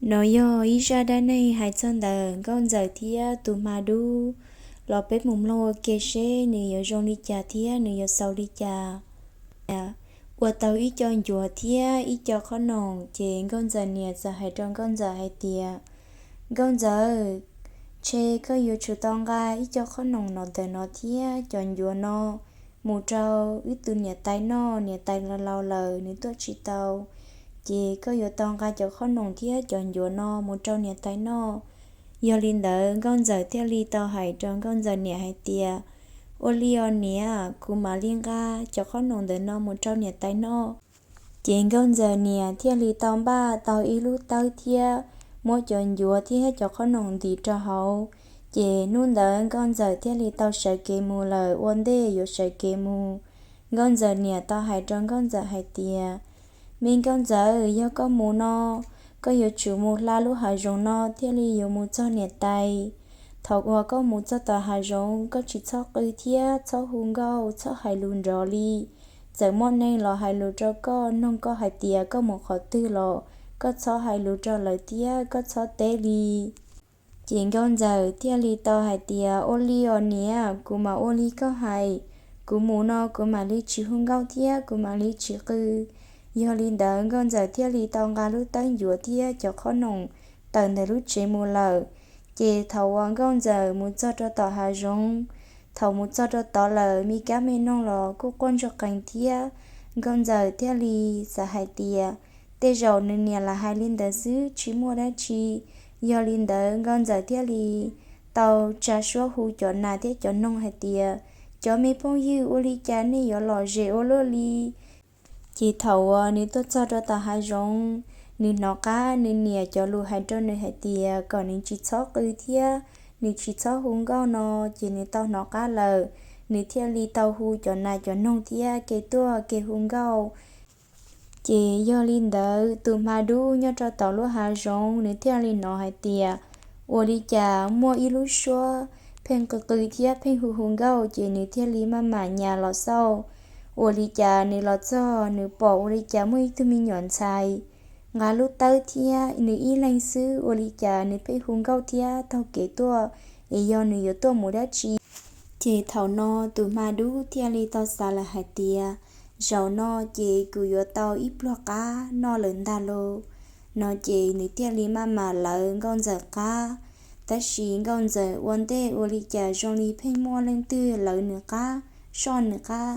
No yog ib zaj dab neeg hais txog ntawm Nkauj Ntxawm thiab tus hma dub. Los peb mus mloog ua ke seb nws yuav zoo li cas thiab nws yuav xaus li cas. Ua tau ib co ncuav thiab ib co qhob noom, ces Nkauj Ntxawm niam txawm hais rau Nkauj Ntxawm hais tias, Nkauj Ntxawm, ntshe koj yuav tsum tau nqa ib co qhob noom no ntawm no thiab cov ncuav no mus rau wb tus niam tais noj. Niam tais laus laus lawm, nws tuaj tsis tau, ces koj yuav tau nqa cov qhob noom thiab cov ncuav no mus rau niam tais noj. Yog li ntawd Nkauj Ntxawm thiaj li tau hais rau Nkauj Ntxawm niam hais tias, Ua li os niam, kuv mam li nqa cov qhob noom ntawm no mus rau niam tais noj. Ces Nkauj Ntxawm niam thiaj li tau npaj tau ib lub tawb thiab muab cov ncuav thiab cov qhob noom ntim rau hauv. Ces hnub ntawd Nkauj Ntxawm thiaj li tau sawv kev mus lawm. Ua ntej yuav sawv kev mus, Nkauj Ntxawm niam tau hais rau Nkauj Ntxawm hais tias, Me Nkauj Ntxawm, yog koj mus no, koj yuav tsum mus hla lub hav zoov no thiaj li yuav mus txog niam tais. Thaum uas koj mus txog tom hav zoov, koj tsis txhob qw thiab txhob hu nkauj, txhob hais lus nrov li. Txawm muaj neeg los hais lus rau koj, noog koj hais tias koj mus qhov twg los, koj txhob hais lus rau lawv thiab koj txhob teb li. Ces Nkauj Ntxawm thiaj li tau hais tias, Ua li os niam, kuv mam ua li koj hais. Kuv mus no kuv mam li tsis hu nkauj thiab kuv mam li tsis qw. Yog li ntawd Nkauj Ntxawm thiaj li tau nqa lub tawb ncuav thiab cov qhob noom tawm ntawm lub tsev mus lawm. Ces thaum uas Nkauj Ntxawm mus txog rau tom hav zoov, thaum mus txog rau tod lawm, me kab me noog los kuj quaj ntsuag qees thiab. Nkauj Ntxawm thiaj li xav hais tias, Tej zaum nws niam lam hais li ntawd xwb, tsis muaj dab tsi. Yog li ntawd Nkauj Ntxawm thiaj li tau tsa suab hu cov nas thiab cov noog hais tias, Cov me phooj ywg, ua li cas nej yuav lom zem ua luaj li? Ces thaum uas nws tuaj txog rau tom hav zoov, nws hnov qab nws niam cov lus hais rau nws hais tias kom nws tsis txhob qw thiab nws tsis txhob hu nkauj no, ces nws tau hnov qab lawm. Nws thiaj li tau hu cov nas cov noog thiab kev tuaj kev hu nkauj. Ces yog li ntawd tus hma dub nyob rau tom lub hav zoov nws thiaj li hnov hais tias, Ua li cas muaj ib lub suab pheej qw qw thiab pheej hu hu nkauj? Ces nws thiaj li maj mam nyas los xauj. Ua li cas nws los txog nws pom ua li cas muaj ib tug me nyuam ntxhais nqa lub tawb thiab nws ib leeg xwb, ua li cas nws pheej hu nkauj thiab taug kev tuaj, es yog nws yuav tuaj mus dab tsi? Ces thaum no tus hma dub thiaj li tau xav lawm hais tias, Zaum no ces kuv yuav tau ib pluag qab noj lawm ntag lauj. No ces nws thiaj li maj mam lawv Nkauj Ntxawm qab. Tab sis Nkauj Ntxawm ua ntej ua li cas zoo li pheej muaj leej twg lawv nws qab, soj nws qab.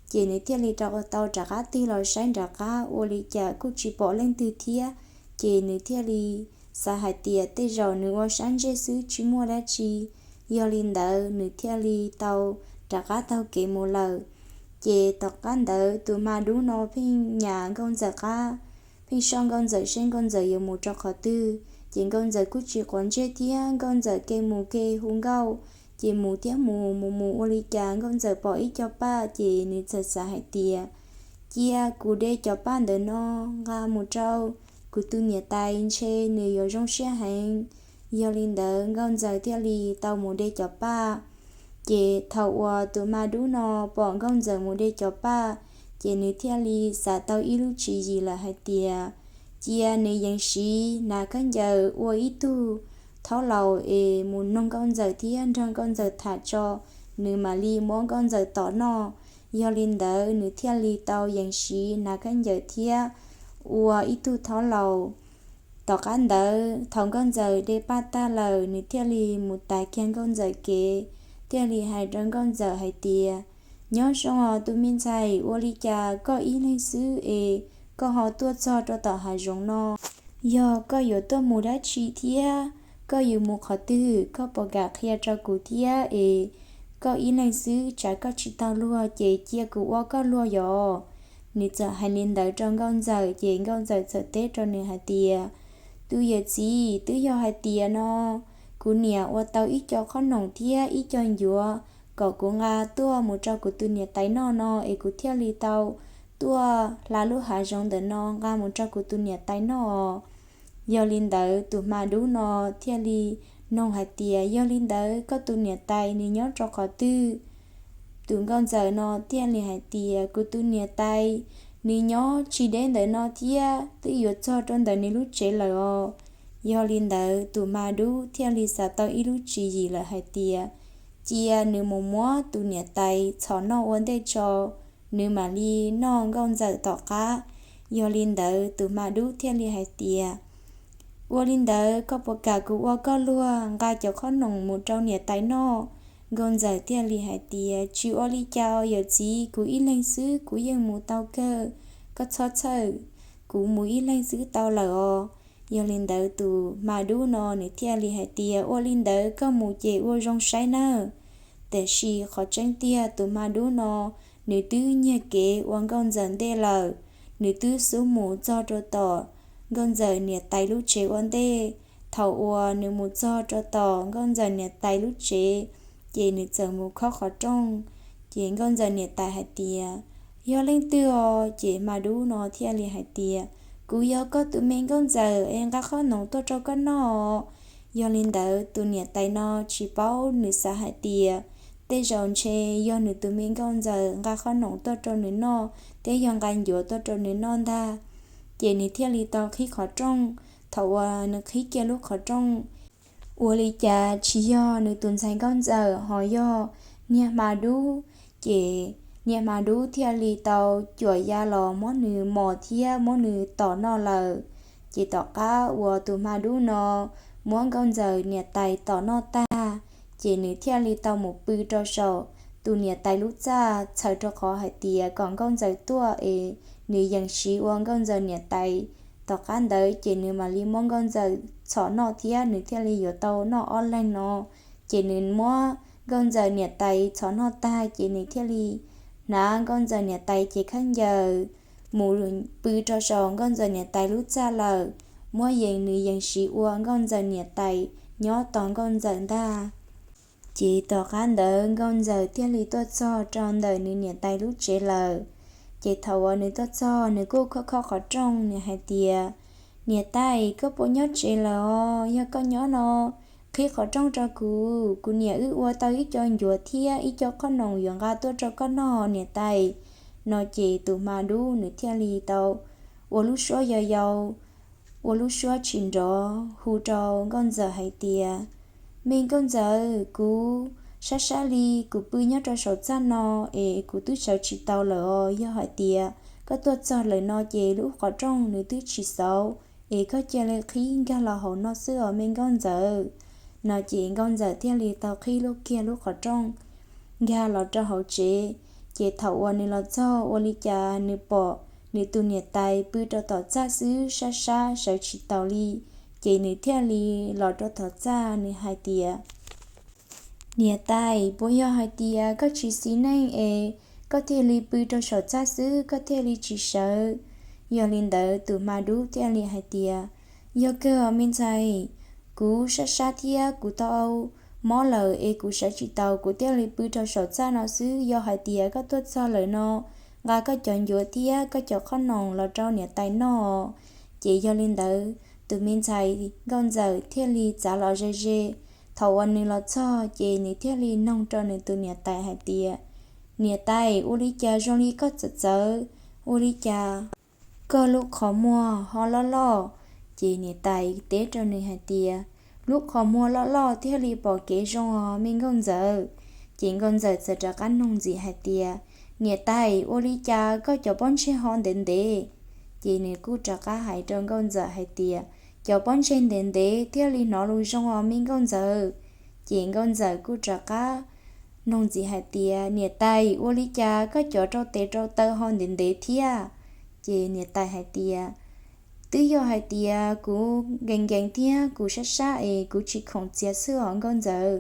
Ces nws thiaj li rov tau rov qab tig los saib nram qab, ua li cas kuj tsis pom leej twg thiab. Ces nws thiaj li xav hais tias tej zaum nws ua sab ntsej xwb tsis muaj dab tsi. Yog li ntawd nws thiaj li tau rov qab taug kev mus lawm. Ces tom qab ntawd tus hma dub no pheej nyas Nkauj Ntxawm qab, pheej soj Nkauj Ntxawm seb Nkauj Ntxawm yuav mus rau qhov twg. Ces Nkauj Ntxawm kuj tsis quav ntsej thiab, Nkauj Ntxawm ke mus ke hu nkauj, ces mus thiab mus, mus mus ua li cas Nkauj Ntxawm pom ib co paj, ces nws txawm xav hais tias, Cia kuv de cov paj ntawm no nqa mus rau kuv tus niam tais, ntshe nws yuav zoo siab heev. Yog li ntawd Nkauj Ntxawm thiaj li tau mus de cov paj. Ces thaum uas tus hma dub no pom Nkauj Ntxawm mus de cov paj, ces nws thiaj li xav tau ib lub tswv yim lawm hais tias, Cia nws yees siv hnav khaub ncaws ua ib tug thaub laus es mus noog Nkauj Ntxawm thiab nrog Nkauj Ntxawm tham tso, nws mam li muab Nkauj Ntxawm tom noj. Yog li ntawd nws thiaj li tau yees siv hnav khaub ncaws thiab ua ib tug thaub laus. Tom qab ntawd thaum Nkauj Ntxawm de paj tag lawm, nws thiaj li mus tav kiag Nkauj Ntxawm kev, thiaj li hais rau Nkauj Ntxawm hais tias, Nyob zoo os tus me ntxhais, ua li cas koj ib leeg xwb es koj ho tuaj txog rau tom hav zoov no? Yog koj yuav tuaj mus dab tsi thiab? Koj yuav mus qhov twg? Koj puas kam qhia rau kuv thiab es? Koj ib leeg xwb tsam koj tsis taug luag ces cia kuv ua koj luag yos. Nws txawm hais li ntawd rau Nkauj Ntxawm, ces Nkauj Ntxawm txawm teb rau nws hais tias, Tus yawm txiv, twb yog hais tias no kuv niam ua tau ib co qhob noom thiab ib co ncuav kom kuv nqa tuaj mus rau kuv tus niam tais noj no es kuv thiaj li tau tuaj hla lub hav zoov ntawm no nqa mus rau kuv tus niam tais noj. Yog li ntawd tus hma dub no thiaj li noog hais tias, Yog li ntawd koj tus niam tais nws nyob rau qhov twg? Tus Nkauj Ntxawm no thiaj li hais tias, Kuv tus niam tais nws nyob tsis deb ntawm no thiab, twb yuav txog rau ntawm nws lub tsev lawm os. Yog li ntawd tus hma dub thiaj li xav tau ib lub tswv yim lawm hais tias cia nws mus muab tus niam tais txhom noj ua ntej tso, nws mam li noj nkauj ntxawm tom qab. Yog li ntawd tus hma dub thiaj li hais tias, ua li ntawd koj puas kam kuv ua koj luag nqa cov qhob noom mus rau niam tais noj? Nkauj ntxawm thiaj li hais tias, tsis ua li cas os yawm txiv, kuv ib leeg xwb kuv yeej mus tau kawg, koj txhob txhawj, kuv mus ib leeg xwb tau lawm os. Yog li ntawd tus hma dub no nws thiaj li hais tias, ua li ntawd koj mus ces ua zoo saib nawb. Tiam sis qhov tseeb tiag tus hma dub no nws twb nyiag kev ua nkauj ntxawm ntej lawm, nws twb xub mus txog rau tom nkauj ntxawm niam tais lub tsev ua ntej. Thaum uas nws mus txog rau tom nkauj ntxawm niam tais lub tsev, ces nws txawm mus khob qhov rooj. Ces nkauj ntxawm niam tais hais tias, yog leej twg os? Ces hma dub no thiaj li hais tias, kuv yog koj tus me nkauj ntxawm es nqa qhob noom tuaj rau koj noj. Yog li ntawd tus niam tais no tsis paub, nws xav hais tias tej zaum ntshe yog nws tus me nkauj ntxawm nqa qhob noom tuaj rau nws noj thiab yog nqa ncuav tuaj rau nws noj ntag. Ces nws thiaj li tau qhib qhov rooj. Thaum uas nws qhib kiag lub qhov rooj, ua li cas tsis yog nws tus ntxhais nkauj ntxawm ho yog niag hma dub. Ces niag hma dub thiaj li tau cuam ya los muab nws mos thiab muab nws tom noj lawm. Ces tom qab uas tus hma dub no muab nkauj ntxawm niam tais tom noj tag, ces nws thiaj li tau mus pw rau saum tus niam tais lub txaj txhawm rau qhov hais tias kom nkauj ntxawm tuaj es nws yees siv ua nkauj ntxawm niam tais. Tom qab ntawd ces nws mam li muab nkauj ntxawm txhom noj thiab nws thiaj li yuav tau noj ob leeg no. Ces nws muab nkauj ntxawm niam tais txhom noj tag ces nws thiaj li hnav nkauj ntxawm niam tais cev khaub ncaws mus pw rau saum nkauj ntxawm niam tais lub txaj lawm, muab yees nws yees siv ua nkauj ntxawm niam tais nyob tos nkauj ntxawm ntag. Ces tom qab ntawd nkauj ntxawm thiaj li tuaj txog rau ntawm nws niam tais lub tsev lawm. Ces thaum uas nws tuaj txog nws kuj khob khob qhov rooj, nws hais tias, niam tais, koj puas nyob tsev lawm os? Yog koj nyob no, qhib qhov rooj rau kuv, kuv niam wb ua tau ib co ncuav thiab ib co qhob noom yuav nqa tuaj rau koj noj niam tais. No ces tus hma dub nws thiaj li tau ua lub suab yau yau, ua lub suab tsis nrov hu rau nkauj ntxawm hais tias, me nkauj ntxawm, kuv sab sab li, kuv pw nyob rau saum txaj no es kuv twb sawv tsis tau lawm os. Yog hais tias koj tuaj txog lawm no ces lub qhov rooj nws twb tsis xauv, es koj cia li qhib nkag los hauv no xwb os me nkauj ntxawm. No ces nkauj ntxawm thiaj li tau qhib lub kiag lub qhov rooj nkag los rau hauv tsev. Ces thaum uas nws los txog ua li cas nws pom nws tus niam tais pw rau tom txaj xwb sab sab sawv tsis taus li. Ces nws thiaj li los rau tom txaj nws hais tias, niam tais, puas yog hais tias koj tsis xis neej es koj thiaj li pw rau saum txaj xwb koj thiaj li tsis sawv? Yog li ntawd tus hma dub thiaj li hais tias, yog kawg os me ntxhais, kuv sab sab thiab kuv tau mob lawm es kuv sawv tsis taus kuv thiaj li pw rau saum txaj no xwb. Yog hais tias koj tuaj txog lawm no, nqa koj cov ncuav thiab koj cov qhob noom los rau niam tais noj. Ces yog li ntawd tus me ntxhais nkauj ntxawm thiaj li txav los ze ze. Thaum uas nws los txog ces nws thiaj li noog rau nws tus niam tais hais tias, niam tais, ua li cas zoo li koj txawv txawv, ua li cas koj lub qhov muag ho loj loj? Ces niam tais teb rau nws hais tias, lub qhov muag loj loj thiaj li pom kev zoo os me nkauj ntxawm. Ces nkauj ntxawm txawm rov qab noog ntxiv hais tias, niam tais, ua li cas koj cov pob ntseg ho ntev ntev? Ces nws kuj rov qab hais rau nkauj ntxawm hais tias, cov pob ntseg ntev ntev thiaj li hnov lus zoo os me nkauj ntxawm. Ces nkauj ntxawm kuj rov qab noog ntxiv hais tias, niam tais, ua li cas koj cov rau tes rau taw ho ntev ntev thiab? Ces niam tais hais tias, twb yog hais tias kuv nkees nkees thiab kuv sab sab es kuv tsis khoom txiav xwb os nkauj ntxawm.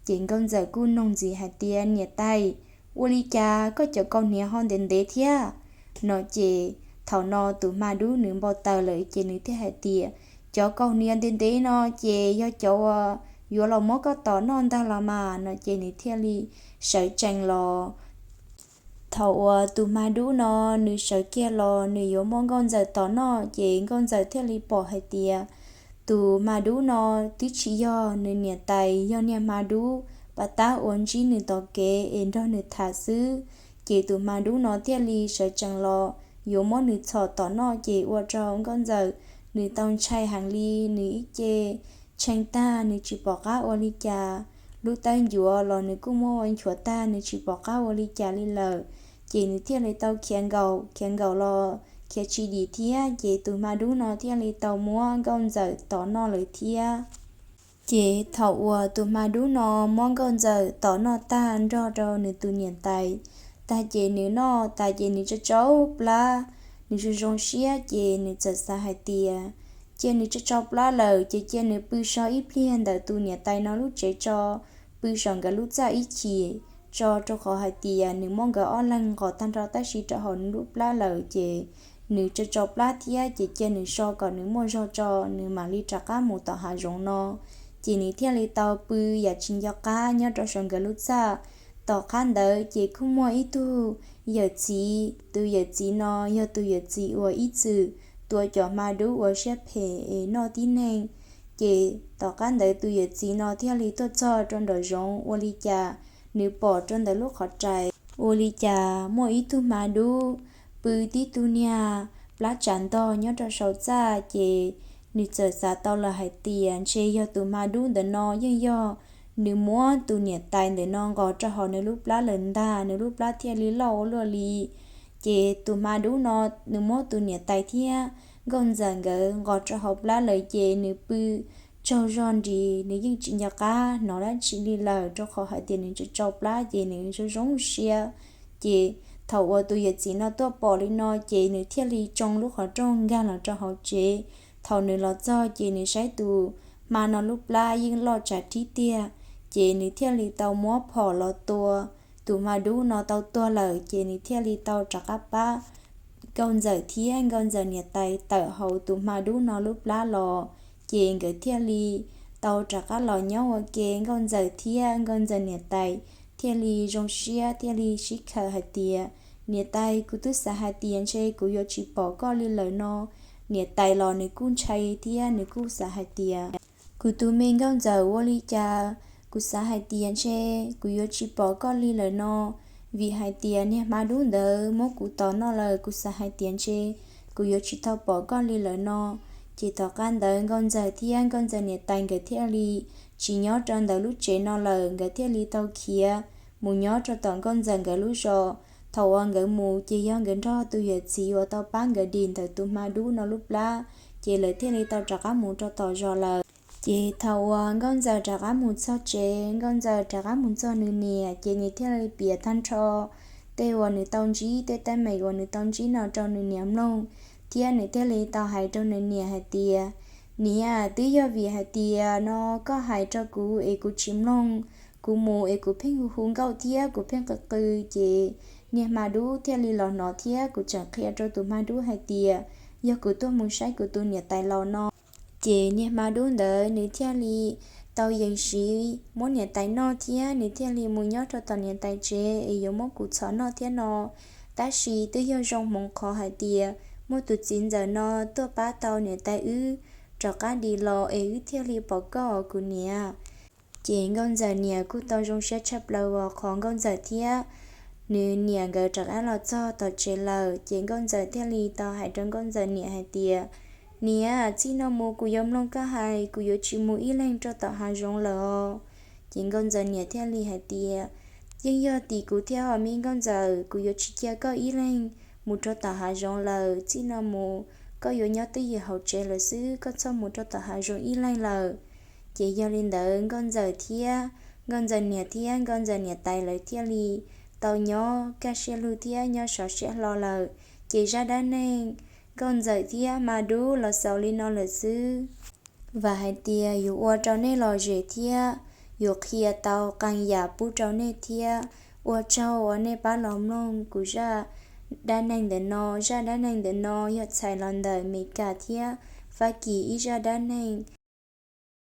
Ces nkauj ntxawm kuj noog ntxiv hais tias, niam tais, ua li cas koj cov kaus hniav ho ntev ntev thiab? No ces thaum no tus hma dub nws npau taws lawm ces nws thiaj hais tias, cov kaus hniav ntev ntev no ces yog cov uas yuav los muab koj tom noj ntag los mas. No ces nws thiaj li sawv tsees los. Thaum uas tus hma dub no nws sawv kiag los nws yuav muab nkauj ntxawm tom noj ces nkauj ntxawm thiaj li pom hais tias tus hma dub no twb tsis yog nws niam tais, yog niag hma dub pab tab uas ntsib nws tom kev es nrog nws tham xwb. Ces tus hma dub no thiaj li sawv tsees los yuav muab nws txhom tom noj ces ua rau nkauj ntxawm Nws tau ntshai heev li, nws ib ce tshee tag, nws tsis pom qab ua li cas. Lub teeb ncuav los nws kuj muab ua nchuav tag, nws tsis pom qab ua li cas li lawm. Ces nws thiaj li tau khiav nkaum, khiav nkaum los khiav tsis dim thiab, ces tus hma dub no thiaj li tau muab nkauj ntxawm tom noj lawm thiab. Ces thaum uas tus hma dub no muab nkauj ntxawm tom noj tag nrog rau nws tus niam tais tag, ces nws noj tas ces nws tsa tsau plab, nws zoo zoo siab, ces nws txawm xav hais tias cia nws tsa tsau plab lawm ces cia nws pw so ib pliag ntawm tus niam tais no lub tsev tso, pw saum nkawd lub txaj ib chim tso, rau qhov hais tias nws muab nkawd ob leeg nqos tag nrho tab sis rau hauv nws lub plab lawm, ces nws tsa tsau plab thiab, ces cia nws so kom nws muaj zog tso, nws mam li rov qab mus tom hav zoov no. Ces nws thiaj li tau pw yam tsis nco qab nyob rau saum nkawd lub txaj. Tom qab ntawd ces kuj muaj ib tug yawm txiv, tus yawm txiv no yog tus yawm txiv uas ib txwm tua cov hma dub ua siab phem es noj tib neeg. Ces tom qab ntawd tus yawm txiv no thiaj li tuaj txog rau nraum zoov, ua li cas nws pom rau ntawm lub qhov rais, ua li cas muaj ib tug hma dub pw tib tug niag plab tsav ntog nyob rau saum txaj, ces nws txawm xav tau lawm hais tias ntshe yog tus hma dub ntawm no yeej yog nws muab tus niam tais ntawm no nqos rau hauv nws lub plab lawm ntag, nws lub plab thiaj li loj ua luaj li. Ces tus hma dub no nws muab tus niam tais thiab nkauj ntxawm nkawd nqos rau hauv plab lawm, ces nws pw tsaug zog nris, nws yeej tsis nco qab hnov dab tsi li lawm, rau qhov hais tias nws tsa tsau plab ces nws zoo zoo siab. Ces thaum uas tus yawm txiv no tuaj pom li no ces nws thiaj li tsoo lub qhov rooj nkag los rau hauv tsev. Thaum nws los txog ces nws saib tus hma no lub plab yeej loj tsawv rib tiag, ces nws thiaj li tau muab phom los tua. Tus hma dub no tau tuag lawm ces nws thiaj li tau rov qab pab nkauj ntxawm thiab nkauj ntxawm niam tais tawm hauv tus hma dub no lub plab los. Ces nkawd thiaj li tau rov qab los nyob ua ke, nkauj ntxawm thiab nkauj ntxawm niam tais thiaj li zoo siab, thiaj li sib khaws hais tias, niam tais, kuv twb xav hais tias ntshe kuv yuav tsis pom koj li lawm no. Niam tais los nws kuj ntshai thiab nws kuj xav hais tias, kuv tus me nkauj ntxawm, ua li cas kuv xav hais tias ntshe kuv yuav tsis pom koj li lawm no, vim hais tias niag hma dub ntawd muab kuv tom noj lawm, kuv xav hais tias ntshe kuv yuav tsis tau pom koj li lawm no. Ces tom qab ntawd nkauj ntxawm thiab nkauj ntxawm niam tais nkawd thiaj li tsis nyob rau ntawm lub tsev no lawm, nkawd thiaj li tau khiav mus nyob rau tom nkauj ntxawm nkawd lub zos. Thaum uas nkawd mus ces yog nkawd nrog tus yawm txiv uas tau pab nkawd dim ntawm tus hma dub no lub plab, ces lawv thiaj li tau rov qab mus rau tom zos lawm. Ces thaum uas nkauj ntxawm rov qab mus txog tsev, nkauj ntxawm rov qab mus txog nws niam, ces nws thiaj li piav tag nrho tej uas nws tau ntsib, tej teeb meem uas nws tau ntsib no rau nws niam mloog, thiab nws thiaj li tau hais rau nws niam hais tias, niam, twb yog vim hais tias no koj hais rau kuv es kuv tsis mloog, kuv mus es kuv pheej hu hu nkauj thiab kuv pheej qw qw, ces niag hma dub thiaj li los hnov thiab kuv tseem qhia rau tus hma dub hais tias yog kuv tuaj mus saib kuv tus niam tais laus no. Ces niag hma dub ntawd nws thiaj li tau yees siv muab niam tais noj thiab nws thiaj li mus nyob rau tom niam tais tsev es yuav muab kuv txhom noj thiab no. Tab sis twb yog zoo hmoov qhov hais tias muaj tus txiv ntxawm no tuaj pab tau niam tais wb rov qab dim los es wb thiaj li pom koj os kuv niam. Ces nkauj ntxawm niam kuj tau zoo siab tshaj plaws uas qhov nkauj ntxawm thiab nws niam nkawd rov qab los txog tom tsev lawm. Ces nkauj ntxawm thiaj li tau hais rau nkauj ntxawm niam hais tias, niam, txij no mus kuv yuav mloog koj hais, kuv yuav tsis mus ib leeg rau tom hav zoov lawm os. Ces nkauj ntxawm niam thiaj li hais tias, yeej yog tim kuv thiab os me nkauj ntxawm, kuv yuav tsis cia koj ib leeg mus rau tom hav zoov lawm. Txij no mus koj yuav nyob twj ywm hauv tsev lawm xwb, koj txhob mus rau tom hav zoov ib leeg lawm. Ces yog li ntawd nkauj ntxawm thiab nkauj ntxawm niam thiab nkauj ntxawm niam tais lawv thiaj li tau nyob kaj siab lug thiab nyob sov siab hlo lawm. Ces zaj dab neeg nkauj ntxawm thiab hma dub los xaus li no lawm xwb. Vam hais tias yuav ua rau nej lom zem thiab yuav qhia tau qee yam pub rau nej thiab. Ua tsaug uas nej pab los mloog kuv zaj dab neeg ntawm no. Zaj dab neeg ntawm no yog txhais los ntawm Mes Kas thiab Fab Kis ib zaj dab neeg.